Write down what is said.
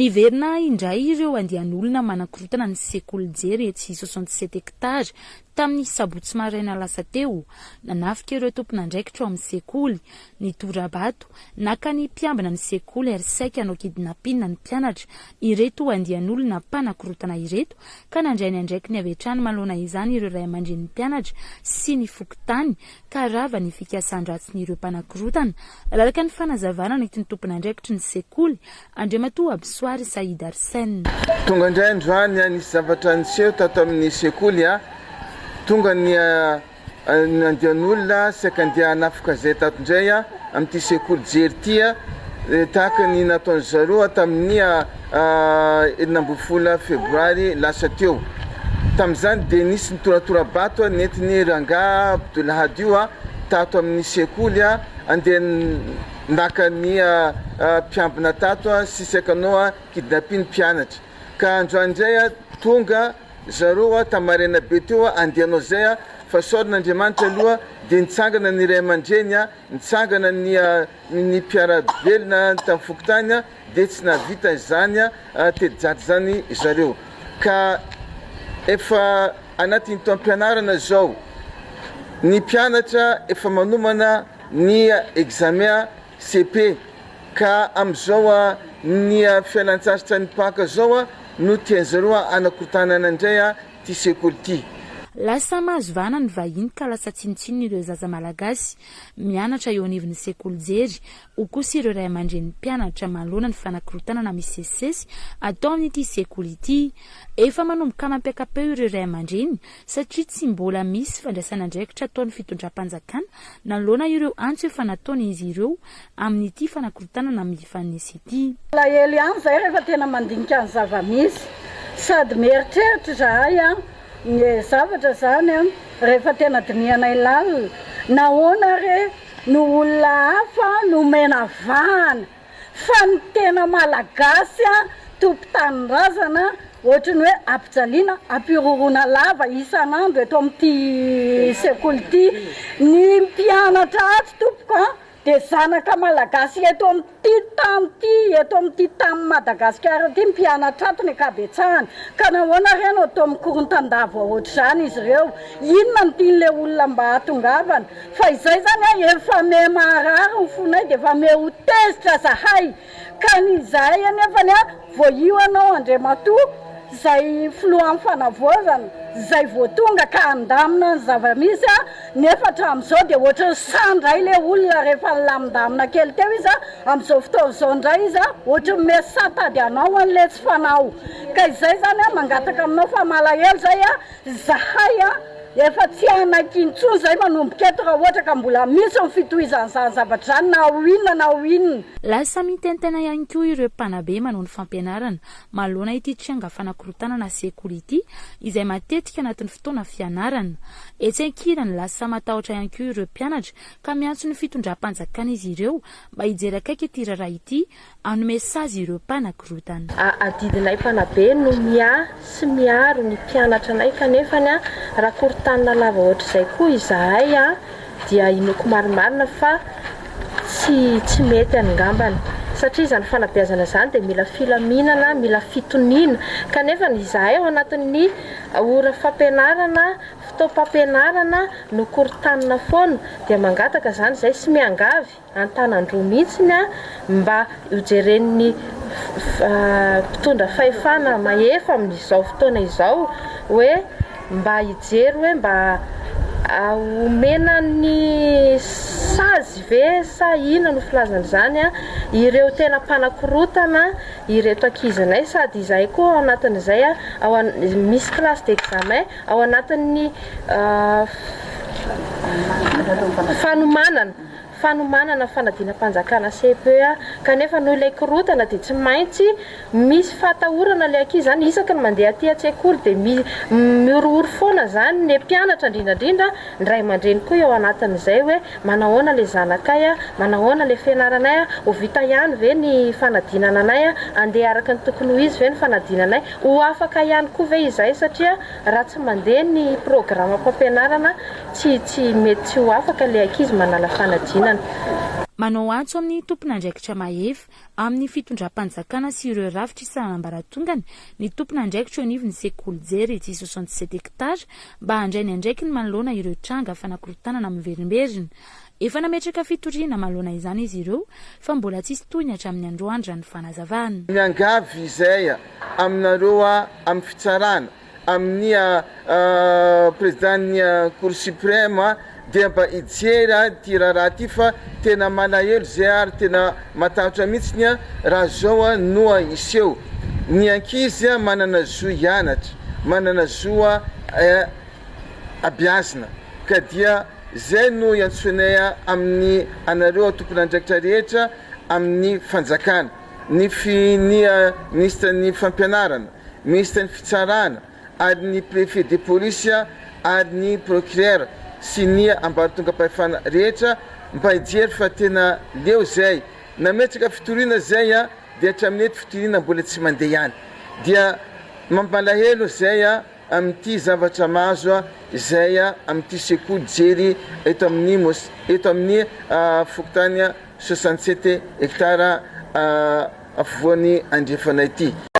Niverina indray ireo andian'olona manakorontana ny sekoly Jery etsy 67 hectares tamin'ny sabotsy maraina lasa teo. Nanafika ireo tompon'andraikitra ao amin'ny sekoly, nitora-bato, naka ny mpiambina ny sekoly ary saika hanao kidnapping ny mpianatra ireto andian'olona mpanakorontana ireto ka nandray ny andraikiny avy hatrany manoloana izany ireo ray aman-drenin'ny mpianatra sy ny fokontany ka rava ny fikasan-dratsin'ireo mpanakorontana, araka ny fanazavana nentin'ny tompon'andraikitry ny sekoly, Andriamatoa Abisoary Saïd Arsène. Tonga indray androany nisy zavatra niseho tato amin'ny sekoly. Tonga ny andian'olona saika andeha hanafika izay tato indray amin'ity sekoly Jery ity tahaka ny nataon-dry zareo tamin'ny 16 febroary lasa teo. Tamin'izany dia nisy ny toratora-bato nentin'ny rangahy Abdoulahad io tato amin'ny sekoly andeha naka ny mpiambina tato sy saika hanao kidnapping mpianatra. Ka androany indray tonga zareo tamin'ny maraina be teo andeha hanao izay fa saorina Andriamanitra aloha dia nitsangana ny ray aman-dreny, nitsangana ny ny mpiara-belona tamin'ny fokontany dia tsy nahavita izany teti-dratsy izany zareo. Ka efa anatin'ny taom-pianarana izao, ny mpianatra efa manomana ny examen cepe ka amin'izao ny fialantsasatra ny Paka izao no tian'zareo hanakorontanana indray ity sekoly ity. Lasa mahazo vahana ny vahiny ka lasa tsinontsinona ireo zaza malagasy mianatra eo anivon'ny sekoly Jery, hoy kosa ireo ray aman-drenin'ny mpianatra manoloana ny fanakorontanana misesisesy atao amin'ity sekoly ity. Efa manomboka mampiaka-peo ireo ray aman-dreny satria tsy mbola misy fandraisana andraikitra ataon'ny fitondram-panjakana nanoloana ireo antso efa nataon'izy ireo amin'ity fanakorontanana mifanesy ity. Malahelo ihany izahay rehefa tena mandinika ny zava-misy. Sady mieritreritra izahay ny zavatra izany rehefa tena dinihanay lalina. Nahoana re no olona hafa no omena vahana? Fa ny tena malagasy tompon-tanindrazana ohatry ny hoe ampijaliana, ampihorohoroana lava isan'andro eto amin'ity sekoly ity. Ny mpianatra ato tompoko a, dia zanaka malagasy eto amin'ity tany ity, eto amin'ity tanin'i Madagasikara ity ny mpianatra ato ny ankabetsahany. Ka nahoana re no atao mikorontan-dava ohatr'izany izy ireo? Inona no tian'ilay olona mba hahatongavana? Fa izay zany a, efa miha maharary ny fonay dia efa miha ho tezitra zahay, ka ny izahay anefany a, vao io ianao Andriamatoa izay filohan'ny fanavaozana izay vao tonga ka handamina ny zava-misy a, nefa hatramin'izao dia ohatry ny sahy indray ilay olona rehefa nilamindamina kely teo izy a, amin'izao fotoana izao indray izy a, ohatry ny miha sahy tady hanao an'ilay tsy fanao, ka izay zany a, mangataka aminao fa malahelo izay a, Zahay a! Efa tsy hanaiky intsony zahay manomboka eto raha ohatra ka mbola misy ny fitohizan'izany zavatra izany na ho inona na ho inona. Lasa mitaintaina ihany koa ireo mpanabe manao ny fampianarana manoloana ity tranga fanakorontanana sekoly ity izay matetika anatin'ny fotoana fianarana. Etsy ankilany, lasa matahotra ihany koa ireo mpianatra ka miantso ny fitondram-panjakana izy ireo mba hijery akaiky ity raharaha ity Hanome sazy ireo mpanakorotana. Adidinay mpanabe no miahy sy miaro ny mpianatra anay kanefany raha korontanina lava ohatr'izay koa izahay dia inoako marimarina fa tsy tsy mety angambany satria izany fanabeazana izany dia mila filaminana, mila fitoniana kanefany izahay ao anatin'ny ora fampianarana, fotoam-pampianarana no korontanina foana dia mangataka izany izahay sy miangavy an-tanan-droa mihitsy mba hojeren'ny mpitondra fahefana mahefa amin'izao fotoana izao hoe mba hijery hoe mba homena ny sazy ve sa inona no filazana izany ireo tena mpanakorotana ireto ankizinay sady izahay koa ao anatin'izay ao misy classe d'examen ao anatin'ny fanomanana fanomanana fanadinam-panjakana CPE kanefa noho ilay korontana dia tsy maintsy misy fahatahorana ilay ankizy izany isaky ny mandeha aty an-tsekoly dia mihorohoro foana izany ny mpianatra indrindra indrindra ny ray aman-dreny koa eo anatin'izay hoe manahoana ilay zanakay, manahoana ilay fianaranay, ho vita ihany ve ny fanadinana anay, handeha araka ny tokony ho izy ve ny fanadinanay, ho afaka ihany koa ve izahay satria raha tsy mandeha ny programam-pampianarana tsy tsy mety tsy ho afaka ilay ankizy manala fanadinana. Manao antso amin'ny tompon'andraikitra mahefa amin'ny fitondram-panjakana sy ireo rafitra isan'ambaratongany ny tompon'andraikitra eo anivon'ny sekoly Jery etsy 67 hectares mba handray ny andraikiny manoloana ireo tranga fanakorontanana miverimberina. Efa nametraka fitoriana manoloana izany izy ireo fa mbola tsisy tohiny hatramin'ny androany raha ny fanazavana. Miangavy izay aminareo amin'ny fitsarana, amin'ny président-n'ny cour suprême dia mba hijery ity raharaha ity fa tena malahelo izay ary tena matahotra mihitsiny raha zao no hiseho. Ny ankizy manana zo hianatra, manana zo abiazina ka dia Izay no iantsoinay amin'ny anareo tompon'andraikitra rehetra amin'ny fanjakana, ny fi ny minisitra ny fampianarana, minisitra ny fitsarana ary ny préfet de police ary ny procureur sy ny ambaratongam-pahefana rehetra mba hijery fa tena leo izay nametraka fitoriana izay dia hatramin'ny eto fitoriana mbola tsy mandeha ihany dia mampalahelo izay. Amin'ity zavatra mahazo izay amin'ity sekoly jery eto amin'ny mos eto amin'ny fokontany 67 hectares afovoany andrefana ity.